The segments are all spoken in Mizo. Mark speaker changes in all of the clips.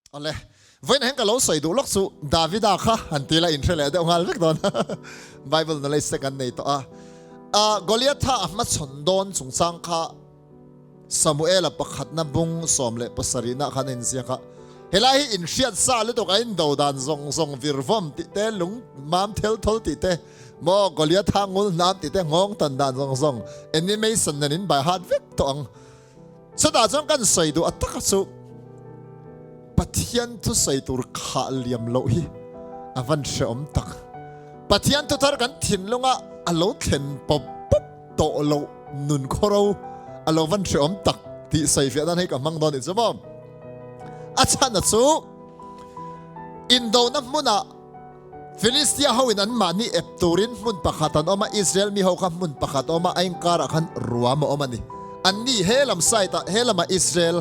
Speaker 1: Awle, vawiin ah hian ka lo sawi duh lawk chu Davida kha han ti la inhre leh deuh nghal vek dawn a, Bible knowledge te kan nei tawh a. Ah, Goliatha a hmachhawn dawn chungchang kha Samuela pakhatna bung 17 nah khan a inziak a. Helai hi inhriat sa lutuk a indo dan zawng zawng virvawm tih te, lung mam thel thawl tih te, maw Goliatha ngul hnam tih te, nghawng tan dan zawng zawng animation nen in by heart vek tawh ang. Chutah chuan kan sawi duh a taka chu Pathian thusawi tur khah liam loh hi a van hrehawm tak. Pathian thuthar kan thinlunga a lo thlen pawp pawp tawh loh nun khawro a lo van hrehawm tak tih sawifiah nan hei ka hmang dawn nih chu maw. A chhan a chu indona hmunah Filistia ho in anmahni ep turin hmun pakhat an awm a, Israel mi ho kha hmun pakhat a awm a, a inkarah khan ruam a awm a ni. Anni he lam side ah, he lamah Israel.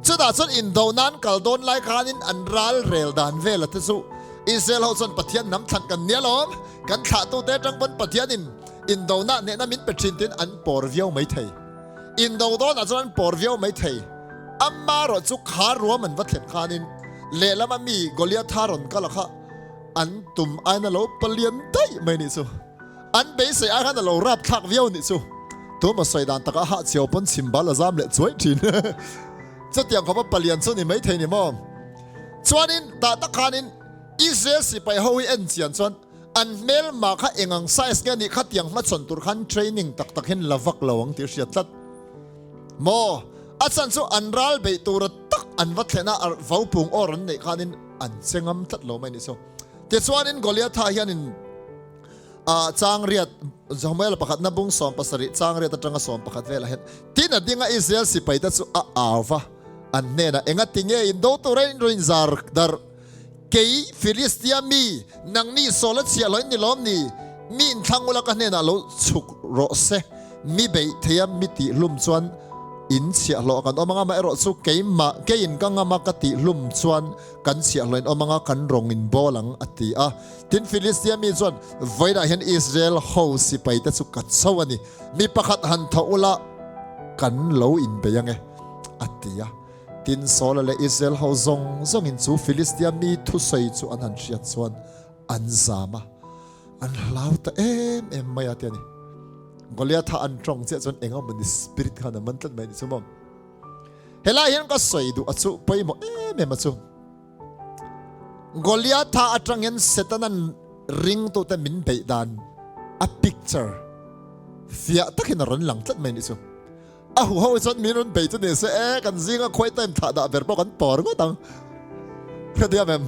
Speaker 1: Chutah chuan indo nan kal dawn lai khanin an ral rel dan vel a te chu Israel ho chuan Pathian hnam thlan kan nia lawm, kan thlahtute atang pawn Pathian in indona hnehna min pe thin tiin an pawr viau mai thei. Indo dawnah chuan an pawr viau mai thei. Amaherawh chu kha ruam an va thlen khanin lehlama mi Goliatha rawn kal a kha an tum aiin a lo palian daih mai nih chu. An beisei ai khan a lo rap thlak viau nih chu. Tuma sawi dan takah hah chhiau pawn chhimbal a zam leh chuai thin. Chutiang khawpa palian chu ni maithei ni maw? Chuanin tah tak khanin Israel sipai ho hi en chian chuan an hmelma kha eng ang size nge nih khatiang hmachhawn tur khan training tak tak hian la vak lo ang tih hriat tlat maw? A chhan chu an ral beih tura tak an va thlen a, vaupung awr an neih khanin an che ngam tlat lo mai ni chu. Tichuanin Goliatha hianin ah changriat Samuel pakhatna bung 17 changriat atanga 11 velah hian tin a dinga Israel sipai te chu a au va, an hnenah enga tinge in do tura in rawn zar darh kei Filistia mi nangni sawl a chhiah lo in ni lawm ni? Mi inthlang ula ka hnenah lo chhuk rawh se, mi beih theia mi tihhlum chuan in chhiahhlawh kan awm anga, amaherawh chu keimah keiin ka ngam a ka tihhlum chuan kan chhiahhlawh in awm anga kan rawng in bawl ang a ti a. Tin Filistia mi chuan, Vawiinah hian Israel ho sipai te chu ka cho a ni, mi pakhat han tho ula kan lo inbei ange a ti a. Tin Saula leh Israel ho zawng zawngin chu Filistia mi thusawi chu an han hriat chuan an zam a, an hlau ta em em mai a ti a ni. Goliatha an tawng chiah chuan eng emaw ni spirit khan a man tlat mai a ni chu maw. Helai hian ka sawi duh a chu pawimawh em em a chu. Goliatha atangin Setanan ringtute min beih dan a picture fiah takin a rawn lang tlat mai a ni chu. A huho chuan min rawn bei chu ni se e, kan zinga khuai time thlah dah ber pawh kan pawr ngawt ang. Hrethiam em?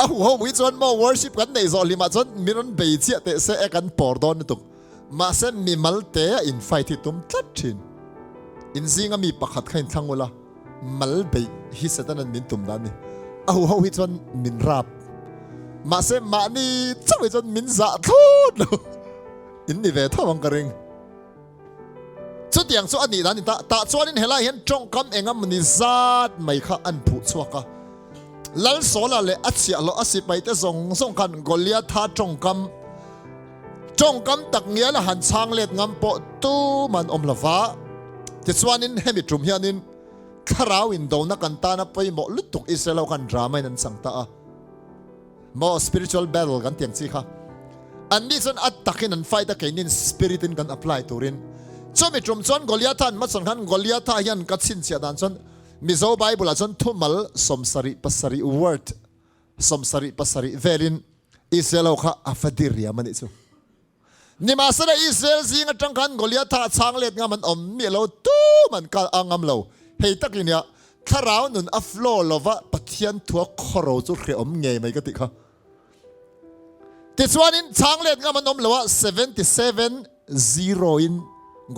Speaker 1: A huho mui chuan maw worship kan neih zawh hlimah chuan min rawn bei chiah teh se e kan pawr dawn lutuk. Mahse mimal te a in fight hi tum tlat thin. In zinga mi pakhat kha in thlang ula, mal beih hi Satan-a'n min tum dan ni. A huho hi chuan min rap. Mahse mahni chauh hi chuan min zah thlawt lo. In ni ve tho ang ka ring. Chutiang chu a nih dan a ni ta. Tah chuanin helai hian tawngkam eng emawni zat mai kha an phuh chhuak a. Lalsawla leh a chhiahhlawh a sipaite zawng zawng khan Goliatha tawngkam tawngkam tak ngial a han chhang let ngam pawh tum an awm lo va. Tichuanin hemi tum hianin thlarau indona kan tana pawimawh lutuk Israel ho khan drama in an chang ta a. Maw spiritual battle kan tiang chi kha an ni chuan a takin an fight a keinin spirit in kan apply turin chumi tum chuan Goliatha an hmachhawn khan Goliatha hian ka chhinchhiah dan chuan Mizo Bible ah chuan thumal 77 word 77 velin Israel ho kha a va dir riam a nih chu. Nimahsela Israel zing atang khan Goliatha a chhang let ngam an awm miah lo tum an kal a ngam lo. Hei takin nia thlarau nun a flow lova Pathian thua khawro chu hrehawm ngei mai ka tih kha. Tichuanin chhang let ngam an awm lo a 77 zero in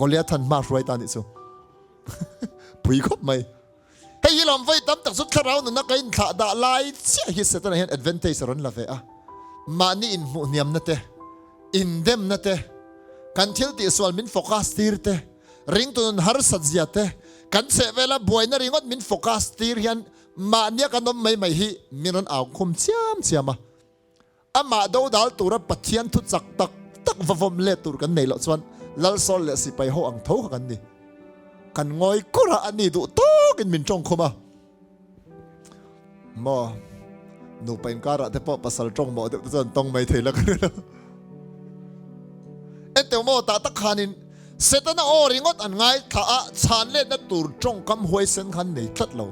Speaker 1: Goliathan hma hruai ta nih chu. Pui khawp mai. Hei hi lawm vawi tam tak chu thlarau nuna ka inthlah dah lai chiah hi Setana hian advantage a rawn la ve a. Mahni inhmuh hniamna te, indemna te, kan thil tihsual min focus tir te, ringtu nun harsat zia te, kan chhehvela buaina ringawt min focus tir hian mahnia kan awm mai mai hi min rawn au khum chiam chiam a. Amah dodal tura Pathian thu chak tak tak va vawm let tur kan nei loh chuan Lalsawl leh sipai ho ang tho kha kan ni. Kan ngawi kur a, a ni duh tawkin min tawng khum a. Maw? Nupa inkarah te pawh pasal tawng mawh deuh te chuan tawng mai thei la ka ring lo. Enteu maw tah tak khanin Setana aw ringawt an ngaithla a, chhan letna tur tawngkam huaisen khan nei tlat lo.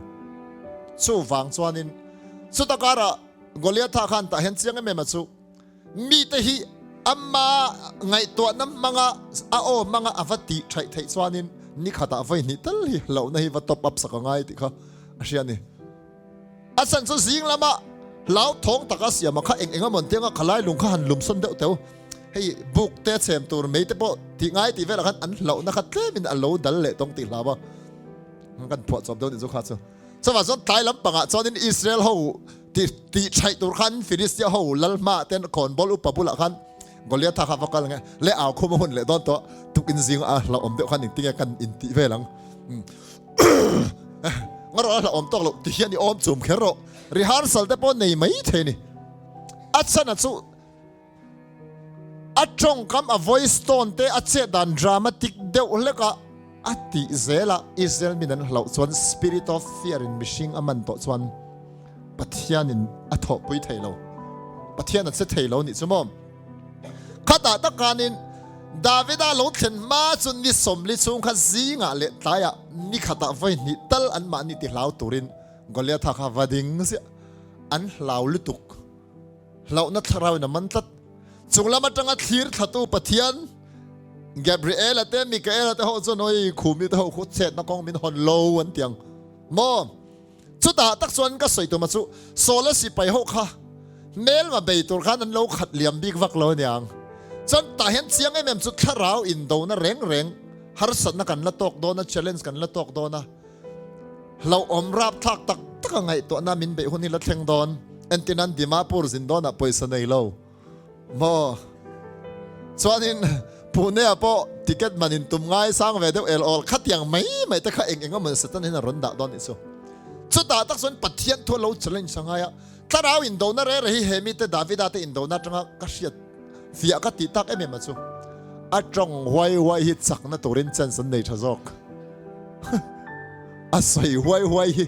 Speaker 1: Chuvang chuanin chuta karah Goliatha khan tah hian chiang em em a chu mite hi ama ngaihtuahna hmanga a aw hmanga a va tih thaih theih chuanin ni khatah vawi hnih tal hi hlauhna hi va top up sak a ngai tih kha a hria a ni. A chan chu zing lama hlauthawng taka siama kha eng eng a mawn tianga khalai lung kha han lum sawn deuh teu. Hei buk te chhem tur mei te pawh tih ngai tih velah khan an hlauhna kha tlemin a lo dal leh tawng tih hlau a. Kan phuah chawp deuh ni chu kha chu. Chuvang chuan tlai lampangah chuanin Israel ho tih tih thaih tur khan Filistia ho lal hmaah ten khawnbawl upa bulah khan Goliatha kha va kal nge le au khum a hun leh dawn tawh tukin zing a hlauhawm deuh khan engtinge kan intih vel ang. Nga rawh a hlauhawm tawk loh ti hian i awm chum kher rawh. Rehearsal te pawh nei mai thei ni. A chhan a chu a tawngkam a voice tone te a chet dan dramatic deuh hlek a a tih zel a Israel min an hlauh chuan spirit of fear in mihring a man tawh chuan Pathian in a thawhpui thei lo. Pathian a che thei lo nih chu maw. Khatah tak khanin Davida lo thlen hma chu ni sawmli chhung kha zingah leh tlaiah ni khatah vawi hnih tal anmahni ti hlau turin Goliatha kha va ding ziah. An hlau lutuk. Hlauhna thlarauin a man tlat. Chung lam atanga thlir thlatu Pathian Gabriela te Mikaela te ho chuan oi khumi te ho khu chetna kawng min hawn lo an ti ang maw? Chutah tak chuan ka sawi tuma chu Saula sipai ho kha hmelma bei tur khan an lo khat liam bik vak lo aniang. Chuan tah hian chiang em em chu thlarau indona reng reng harsatna kan la tawk dawn a, challenge kan la tawk dawn a, hlauhawm rapthlak tak tak a ngaihtuahna min beih hun hi la thleng dawn. Entirnan Dimapur zin dawnah pawisa nei lo. Maw? Chuanin Pune-ah pawh ticket man in tum ngai sang ve deuh el awl khatiang mai mai te kha eng eng emaw Satan hian a rawn dah dawn nih chu. Chutah tak chuan Pathian thu a lo challenge a ngai a, Thlarau indona re re hi he mite Davida te indona atanga ka hriat fiah ka tih tak em em a chu. A tawng huai huai hi chakna turin chance an nei tha zawk. A sawi huai huai hi.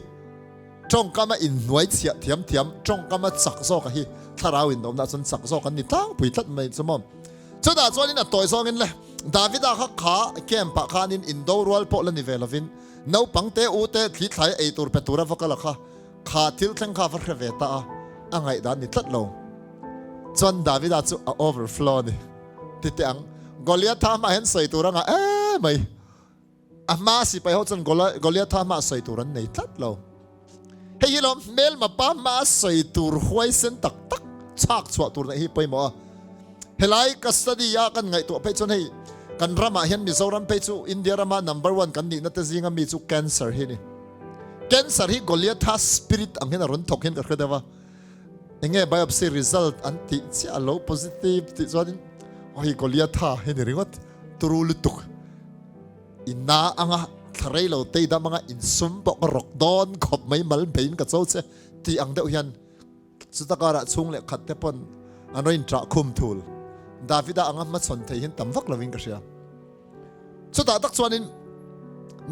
Speaker 1: Tawngkama inhnuai chhiah thiam thiam, tawngkama chak zawka hi thlarau inawmna chuan chak zawk an ni tlangpui tlat mai chu maw. Chutah chuanin a tawi zawngin le Davida kha kha camp ah khanin indo rual pawh la ni ve lovin naupang te u te thli thlai ei tur pe tura va kal a kha kha thil thleng kha va hre ve ta a, a ngaihdan ni tlat lo. Chuan Davida chu a overflow a ni ti teh ang. Goliatha hmaah hian sawi tur a ngah emai. A hma sipai ho chuan Goliatha hma sawi tur an nei tlat lo. Hei hi lawm hmelma pa hma sawi tur huaisen tak tak chhak chhuah tur neih hi pawimawh a. Helai ka study a kan ngaihtuah phei chuan hei kan ramah hian Mizoram phei chu India rama number one kan nihna te zinga mi chu cancer hi a ni. Cancer hi Goliatha spirit ang hian a rawn thawk hian ka hre deuh a. Enge biopsy result an tih chiah a lo positive tih chuanin aw hei Goliatha hi ni ringawt turu lutuk. I na anga thla rei lo tei dam anga insum pawh ka rawk dawn khawp mai mal beiin ka cho che tih ang deuh hian chuta karah chhung leh khat te pawn an rawn inṭah khum thul. Davida anga hmachhawn thei hian tam vak lovin ka hria. Chutah tak chuanin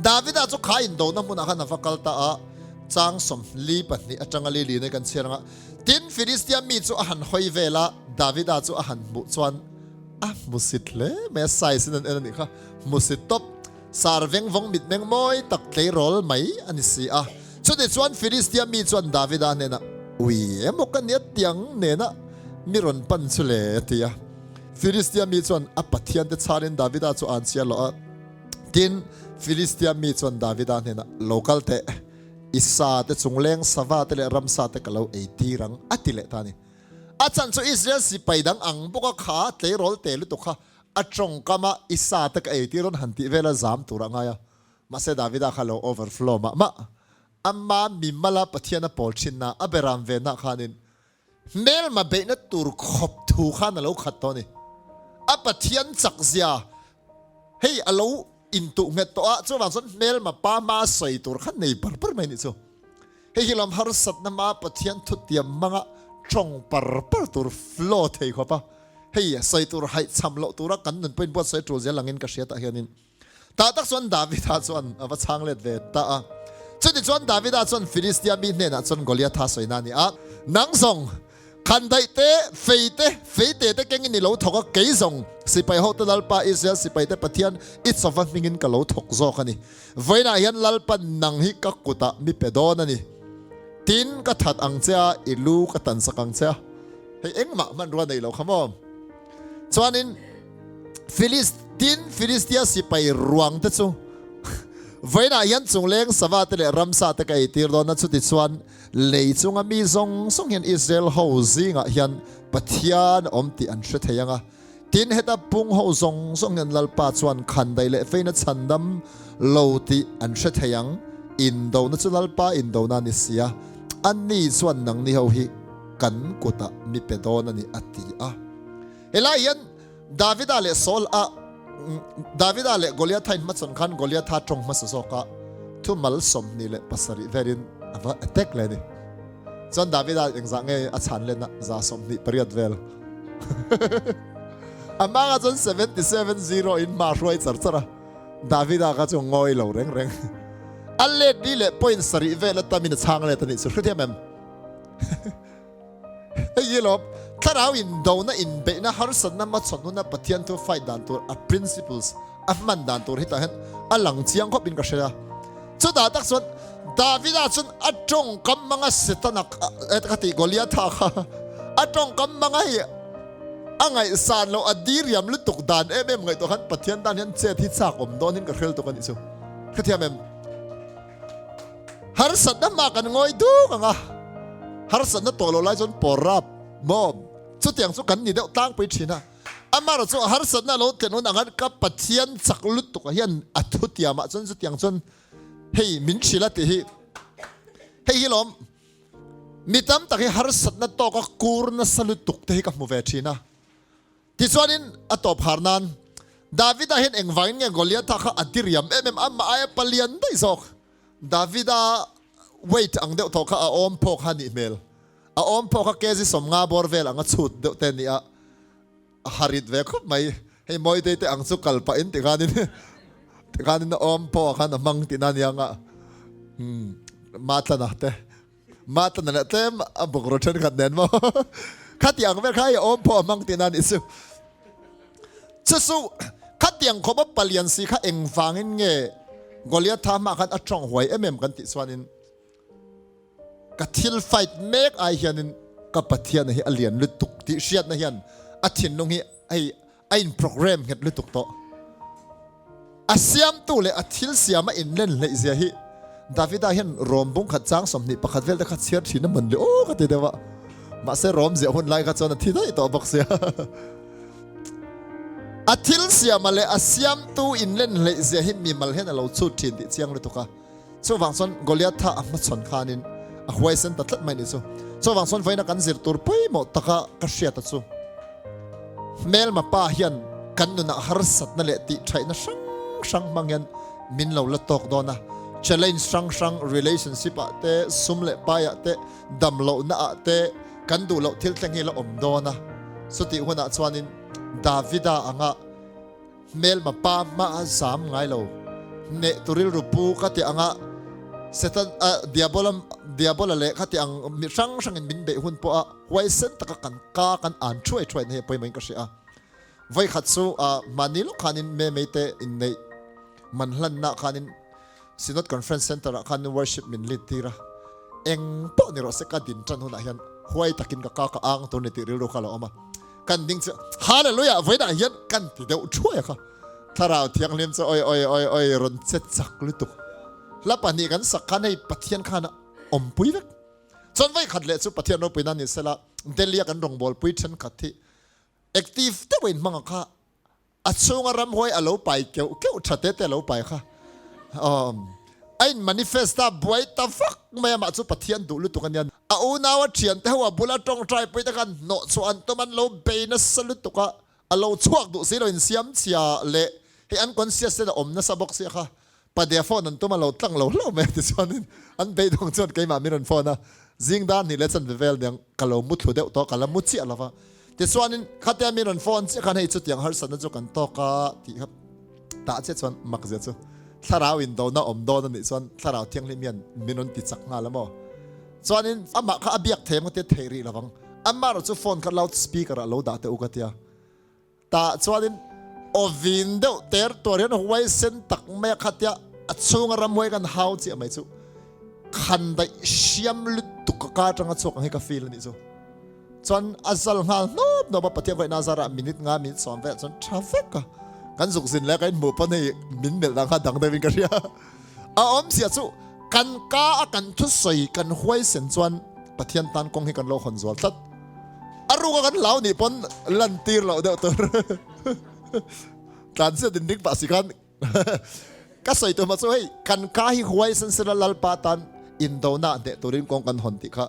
Speaker 1: Davida chu kha indona hmunah khan a va kal ta a, chang 42 atanga li li nei kan chhiar anga tin Filistia mi chu a han hawi vel a, Davida chu a han hmuh chuan A hmusit hle mai a, size in an en a nih kha. Hmusit tawp, sar veng vawng mitmeng mawi tak tleirawl mai a ni si a. Chutih chuan Filistia mi chuan Davida hnenah, Ui emaw ka nia tiang nena mi rawn pan chu le, a ti a. Filistia mi chuan a pathiante chhanin Davida chu an chhiar loh a. Tin, Filistia mi chuan Davida hnenah, Lo kal teh, i sa te chungleng sava te leh ramsa te ka lo ei tir ang, a ti leh ta a ni. A chan chu Israel sipai dang ang bawk a kha tleirawl te lutuk kha a tawngkam a, i sa te ka ei tir rawn han tih vel a zam tur a ngai a. Mahse Davida kha lo overflow mah mah. Ama mimala Pathian a pawl thinna a beram ve nah khanin hmelma beihna tur khawp thu khan a lo khat tawh a ni. A Pathian chak zia hei a lo intuh nghet tawh a, chuvang chuan hmelma pa hma a sawi tur kha nei par par mai a nih chu. Hei hi lam harsatna hma Pathian thutiam hmanga tawng par par tur flow thei khawp a, hei sawi tur haihchham loh tura kan nun pawhin buatsawi tul zel angin ka hria tah hianin tah tak chuan Davida chuan a va chhang let ve ta a. Chutichuan Davida chuan Filistia mi hnenah chuan Goliatha sawina a ni a, Nang zawng, khandaih te, fei te, feite te kengin i lo thawk a, kei zawng, sipai hote Lalpa, Israel sipaite Pathian, i chawva hmingin ka lo thawk zawk a ni. Vawiinah hian Lalpa nang hi ka kutah mi pe dawn a ni. Tin, ka that ang che a, i lu ka tansak ang che a. Hei engmah hmanrua nei lo kha maw? Chuanin Filistin, Filistia sipai ruang te chu vawiinah hian chungleng sava te leh ramsa te ka eitir dawn a, chutichuan lei chunga mi zawng zawng hian Israel ho zingah hian Pathian a awm tih an hre thei ang a. Tin, heta pung ho zawng zawng hian Lalpa chuan khandaih leh feina chhandam lo tih an hre thei ang. Indona chu Lalpa indona a ni si a, ani chuan nangni ho hi kan kutah mi pe dawn a ni, a ti a. Helai hian Davida leh Saul a Davida leh Goliatha in hmachhawn khan Goliatha tawng hmasa zawka thu mal 27 velin a va attack leh a ni. Chuan Davida engzah nge a chhan len a 28 vel. A hmangah chuan 77 zero in hma hruai char char a. Davida kha chu ngawi lo reng reng. A let ni leh point sarih vel atamin a chhang let a nih chu hrethiam em? Hei hi lawm, thlarau indona, inbeihna, harsatna hmachhawn huna Pathian thu fight dan tur, a principles a hman dan tur hi tah hian a lang chiang khawp in ka hre a. Chutah tak chuan Davida chuan a tawngkam hmanga Setana ka tih Goliatha kha a tawngkam hmanga hei a ngaihsan loh a diriam lutuk dan em em ngaihtuah khan Pathian tan hian chet hi chak awm dawn in ka hrel tuk a nih chu. Hrethiam em? Harsatna hma kan ngawi duk ang a, harsatna tawh loh lai chuan pawr rap maw? Chutiang chu kan ni deuh tlangpui thin a. Amaherawh chu harsatna lo thlen hun ang ka Pathian chak lutuk ah hian a thutiamah chuan chutiang chuan hei min hrilh a tih hi hei hi lawm mi tam tak hi harsatna tawka kur nasa lutuk te hi ka hmu ve thin a. Tichuanin, a tawp har nan, Davida hian engvangin nge Goliatha kha a diriam em em a, amah aia palian daih zawk. Davida weight ang deuh tawh kha a awm phawk kha a nih hmel. A awm phawk kha kg 50 bawr vel anga chhut deuh te a ni a, a harit ve khawp mai. Hei Mawitei te ang chu kal pahin tikhanin tikhanin a awm phawk khan a hmang tihna a nia nga. Umm, Matlana te. Matana leh tlem a bungraw thenkhat nen maw? Khatiang vel kha i awm pawh a hmang tihna a nih chu. Chu chu khatiang khawpa palian si kha engvangin nge Goliatha hmah khan a tawng huai em em kan tih chuanin ka thil fight mek ai hianin ka Pathiana hi a lian lutuk tih hriatna hian a thinlung hi hei A in program nghet lutuk tawh. A siamtu leh a thil siam a inlen hleih zia hi Davida hian Rom bung khat chang 21 vel te kha chhiar thin a man le aw ka ti deuh a. Mahse Rom ziah hun lai kha chuan a thi daih tawh bawk sia. A thil siama leh a siamtu inlen hleih zia hi mimal hian a lo chhut thin tih chiang lutuk a. Chuvang chuan Goliatha a hmachhawn khanin a huaisen ta tlat mai ni chu. Chuvang chuan vawiina kan zir tur pawimawh taka ka hriat a chu hmelma pa hian kan nunah harsatna leh tihṭhaihna hrang hrang hmang hian min lo la tawk dawn a. Challenge hrang hrang relationship ah te, sum leh pai ah te, dam lohna ah te kan duh loh thil thleng hi la awm dawn a. Chutih hunah chuanin Davida anga Hmelma pa hma a zam ngai lo. Hneh tu rilru pu ka ti anga Satan a Diabola Diabola leh kha ti ang mi hrang hrangin min beih hun pawh a huaisen taka kan ka kan an thuai thuai na hi a pawimawhin ka hria a. Vawikhat chu a mahni lawk khanin Memei te inneih man hlanna khanin Synod Conference Centre ah khan worship min lead tir a, eng pawh ni rawh se ka din tan hunah hian huai takin ka ka ka ang tur ni tih rilru kha a lo awm a, kan ding chu Hallelujah vawiinah hian kan ti deuh thuai a kha, Thlarau Thianghlim chu oi oi oi oi rawn che chak lutuk. Hla pahnih kan sak khan hei Pathian khan a awmpui vek. Chuan vawikhat leh chu Pathian ropuina ni sela Delhi a kan rawngbawlpui thenkhat hi active deuh a inhmang ang kha A chhunga ramhuai a lo pai keuh keuh tha te te a lo pai kha. Awm. A in manifest a, buai ta vak mai amah chu Pathian duh lutuk a nia. A unau a thian te ho a bula tawngtai pui te khan hnawh chhuah an tum an lo bei nasa lutuk a, a lo chhuak duh si lo in siam chhia leh hei an conscious ten a awm nasa bawk sia kha. Padea phone an tum a lo tlang lo hlauh mai a tichuanin an beidawng chuan keimah min rawn phone a, zing dar hnih leh chanve vel niang ka lo mu thlu deuh tawh ka la mu chiah lo va, tichuanin khatia min rawn phone chiah khan hei chutiang harsatna chu kan tawk a tih kha tah chiah chuan mak zia chu. Thlarau indona awm dawn a nih chuan Thlarau Thianghlim hian min rawn ti chak nghal a maw? Chuanin amah kha a biak thei ang ka tia theih rih lovang. Amaherawh chu phone kha loud speaker ah lo dah teh u ka tia. Tah chuanin aw vin deuh ter tuar hian huaisen tak mai a kha tia a chhunga ramhuai kan hau chiah mai chu khan daih hriam lutuk ka ka atanga chhuak ang hi ka feel a nih chu. Chuan a zal nghal hnawp hnawp a, Pathian vawiin a zarah minute nga minute sawm velah chuan tha vek a. Kan zuk zin leh a ka inhmuh pawn hei min melh dan kha dang deuhin ka hria. A awmzia chu kan ka a kan thusawi kan huaisen chuan Pathian tan kawng hi kan lo hawn zual tlat. A ruka kan hlau nih pawn lan tir loh deuh tur. Tlanchhiat in ding pah si khan ka sawi tur hma chu hei kan ka hi huaisen sela Lalpa tan indona hneh turin kawng kan hawn tih kha.